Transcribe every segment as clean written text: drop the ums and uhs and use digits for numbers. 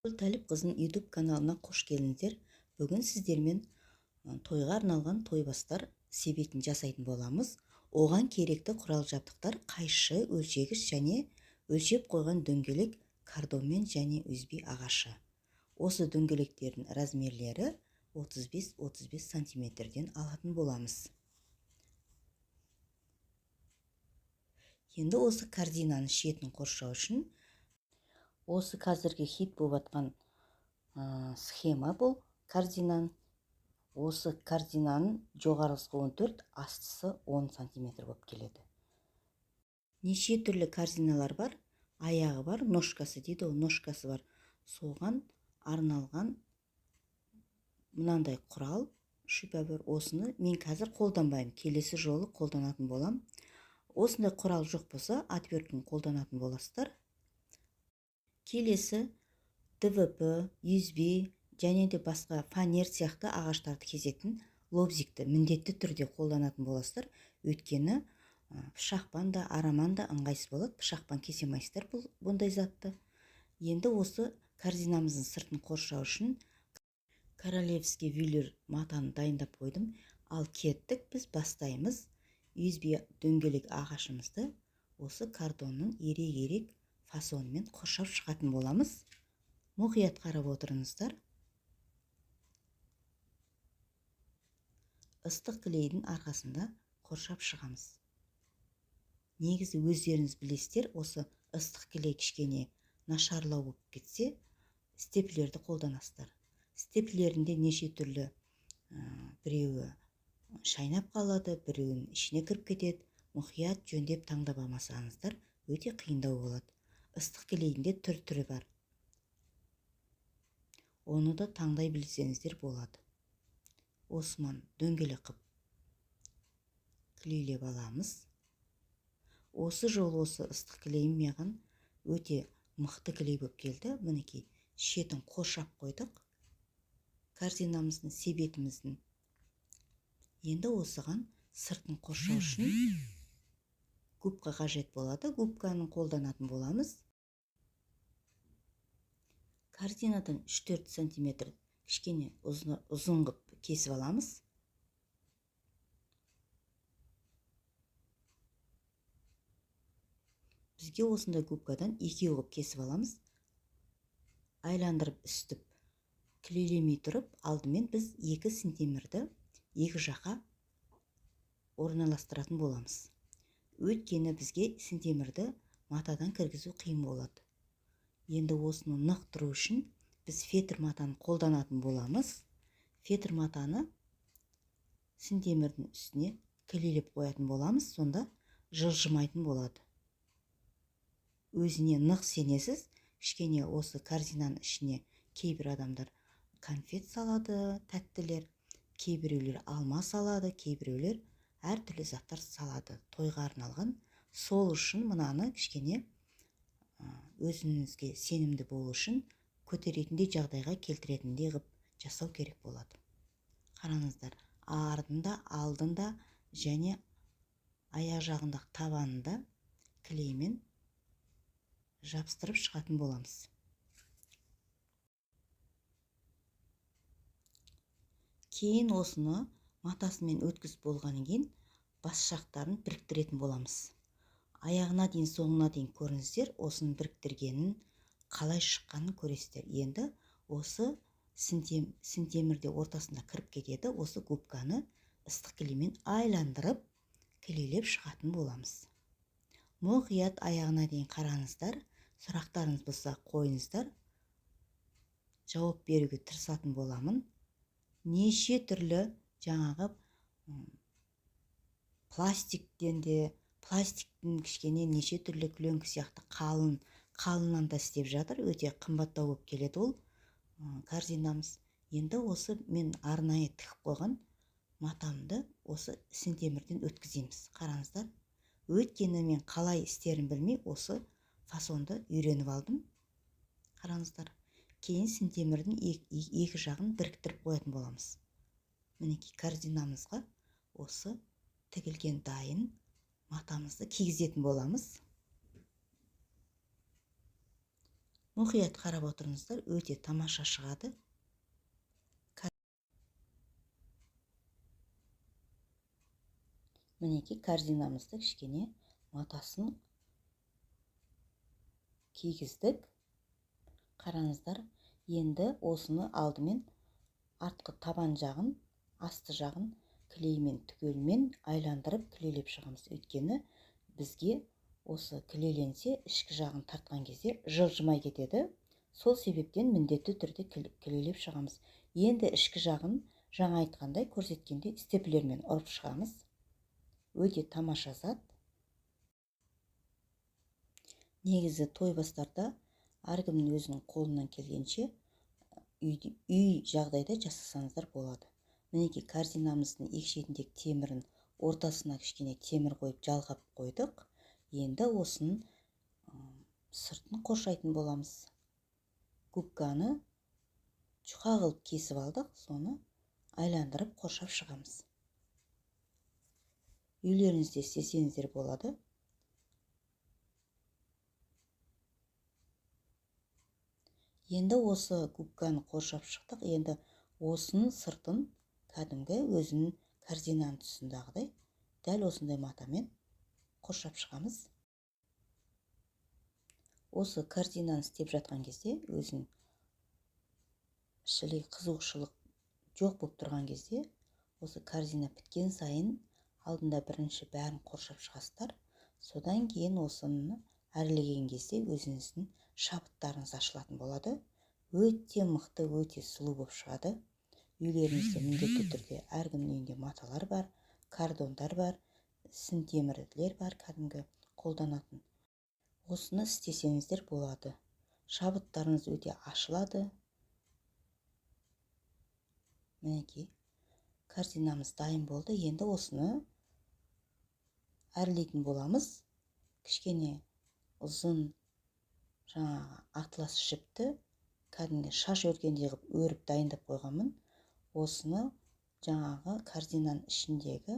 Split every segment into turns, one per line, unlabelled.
Тәліп қызының YouTube каналына қош келдіңіздер. Бүгін сіздермен тойға арналған тойбастар себетін жасайтын боламыз. Оған керекті құрал жабдықтар қайшы, өлшегіш және өлшеп қойған дөңгелек картонмен және үзбе ағашы. Осы дөңгелектердің размерлері 35-35 сантиметрден алатын боламыз. Енді осы корзинаның шетін қоршау үшін осы қазіргі хит болып атқан схема бұл корзинаның. Осы корзинаның жоғарғысы 14, астысы 10 сантиметр болып келеді. Неше түрлі корзиналар бар, аяғы бар, ножкасы дейді ғой, ножкасы бар. Соған арналған мынандай құрал, шүпәбір, осыны мен қазір қолданбаймын, келесі жолы қолданатын болам. Осындай құрал жоқ болса, отвертканы қолданатын боласыздар. Келесі ДВП, USB және де басқа фанер сияқты ағаштарды кесетін лобзикті міндетті түрде қолданатын боласыздар. Өйткені пышақпан да, араман да ыңғайсыз болады. Пышақпан кесе алмайсыздар бұндай затты. Енді осы корзинамыздың сыртын қоршау үшін королевский велюр матаны дайындап қойдым. Ал кеттік, біз бастаймыз. USB дөңгелек ағашымызды осы картонның ерек-ерек фасонымен қоршап шығатын боламыз. Мұқият қарап отырыңыздар. Ыстық клейдің арқасында қоршап шығамыз. Негізі өздеріңіз білесіздер, осы ыстық клей кішкене нашарлау болып кетсе, степлерді қолданасыздар. Степлерінде неше түрлі, біреуі шайнап қалады, біреуінің ішіне кіріп кетеді. Мұқият жөндеп таңдап алмасаңыздар, өте қиындау болады. Ыстық клейдің түр-түрі бар. Оны да таңдай білсеңіздер болады. Осман дөңгелек қып клейлеп аламыз. Осы жолы осы ыстық клейім маған өте мықты клей болып келді. Мінекей шетін қоршап қойдық корзинамыздың, себетіміздің. Енді осыған сыртын қоршау үшін губка қажет болады. Губканы қолданатын боламыз. Корзинадан 3-4 сантиметр кішкене ұзын қып кесіп аламыз. Бізге осындай губкадан екеу қып кесіп аламыз. Айландырып үстіп клейлемей тұрып, алдымен біз 2 сантиметрді екі жаққа орналастыратын боламыз. Өйткені бізге сантиметрді матадан кіргізу қиын болады. Енді осыны нық тұру үшін біз фетр матаны қолданатын боламыз. Фетр матаны сантиметрдің үстіне клейлеп қоятын боламыз, сонда жылжымайтын болады. Өзіне нық сенесіз. Кішкене осы корзинаның ішіне кейбір адамдар конфет салады, тәттілер, кейбіреулер алма салады, кейбіреулер әртүрлі заттар салады тойға арналған. Сол үшін мынаны кішкене өзіңізге сенімді болу үшін көтеретіндей жағдайға келтіретіндей қып жасау керек болады. Қараңыздар, артында, алдында және аяқ жағындағы табанында клеймен жабыстырып шығатын боламыз. Кейін осыны матасымен өткізіп болғаннан кейін бас жақтарын біріктіретін боламыз. Аяғына дейін, соңына дейін көріңіздер, осының біріктіргенін қалай шыққанын көресіздер. Енді осы сантиметрде ортасында кіріп кетеді. Осы губканы ыстық клеймен айландырып, клейлеп шығатын боламыз. Мұқият аяғына дейін қараңыздар, сұрақтарыңыз болса қойыңыздар, жауап беруге тырысатын боламын. Неше түрлі жаңағы пластиктен де, пластиктің кішкене неше түрлі пленка сияқты қалыннан да істеп жатыр. Өте қымбаттау болып келеді ол корзинамыз. Енді осы мен арнайы тігіп қойған матамды осы сантиметрден өткіземіз. Қараңыздар, өйткені мен қалай істерін білмей осы фасонды үйреніп алдым. Қараңыздар, кейін сантиметрдің екі жағын біріктіріп қоятын боламыз. Мінекей корзинамызға осы тігілген дайын матамызды кигізетін боламыз. Мұқият қарап отырыңыздар, өте тамаша шығады. Мінекей, корзинамызды кішкене матасын кигіздік. Қараңыздар, енді осыны алдымен артқы табан жағын, асты жағын клеймен түгелмен айландырып клейлеп шығамыз. Өйткені бізге осы клейленсе, ішкі жағын тартқан кезде жылжымай кетеді. Сол себептен міндетті түрде клейлеп шығамыз. Енді ішкі жағын жаңа айтқандай, көрсеткендей степлермен ұрып шығамыз. Өте тамаша зат. Негізі той бастарда әркімнің өзінің қолынан келгенше үй жағдайда жасасаңыздар болады. Мінекей, корзинамыздың екі шетіндегі темірін ортасына кішкене темір қойып жалғап қойдық. Енді осының сыртын қоршайтын боламыз. Губканы жұқа қылып кесіп алдық, соны айландырып қоршап шығамыз. Үйлеріңізде істесеңіздер болады. Енді осы губканы қоршап шықтық. Енді осының сыртын кәдімгі өзінің корзинаның тұсындағыдай дәл осындай матамен қоршап шығамыз. Осы корзинаны істеп жатқан кезде өзің шілей қызығушылық жоқ болып тұрған кезде осы корзина біткен сайын алдында бірінші бәрін қоршап шығасыздар. Содан кейін осыны әрлеген кезде өзіңіздің шабыттарыңыз ашылатын болады. Өте мықты, өте сұлу болып шығады. Үйлеріңізде міндетті түрде әркімнің үйінде маталар бар, кардондар бар, сым темірлер бар, кәдімгі қолданатын. Осыны істесеңіздер болады. Шабыттарыңыз өте ашылады. Мінекей, корзинамыз дайын болды. Енді осыны әрлейтін боламыз. Кішкене ұзын жаңағы атлас жіпті кәдімгі шаш өргендей қылып өріп дайындап қойғанмын. Осыны жаңағы корзинаның ішіндегі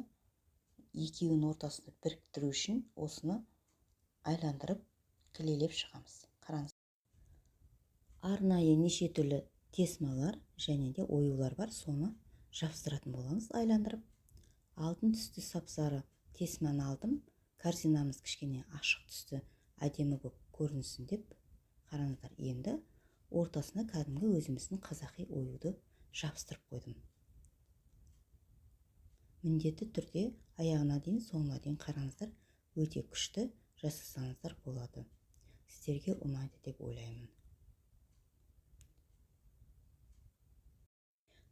екеуінің ортасына біріктіру үшін осыны айландырып клейлеп шығамыз. Қараңыз. Арнайы неше түрлі тесмалар және де оюлар бар, соны жабыстыратын боламыз айландырып. Алтын түсті сап-сары тесманы алдым. Корзинамыз кішкене ашық түсті әдемі болып көрінсін деп. Қараңыздар, енді ортасына кәдімгі өзіміздің қазақи оюды жабыстырып қойдым. Міндетті түрде аяғына дейін, соңына дейін қараңыздар, өте күшті жасасаңыздар болады. Сіздерге ұнайды деп ойлаймын.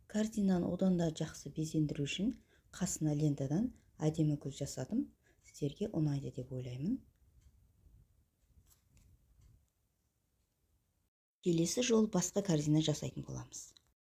Корзинаны одан да жақсы безендіру үшін қасына лентадан әдемі гүл жасадым. Сіздерге ұнайды деп ойлаймын. Келесі жол басқа корзина жасайтын боламыз.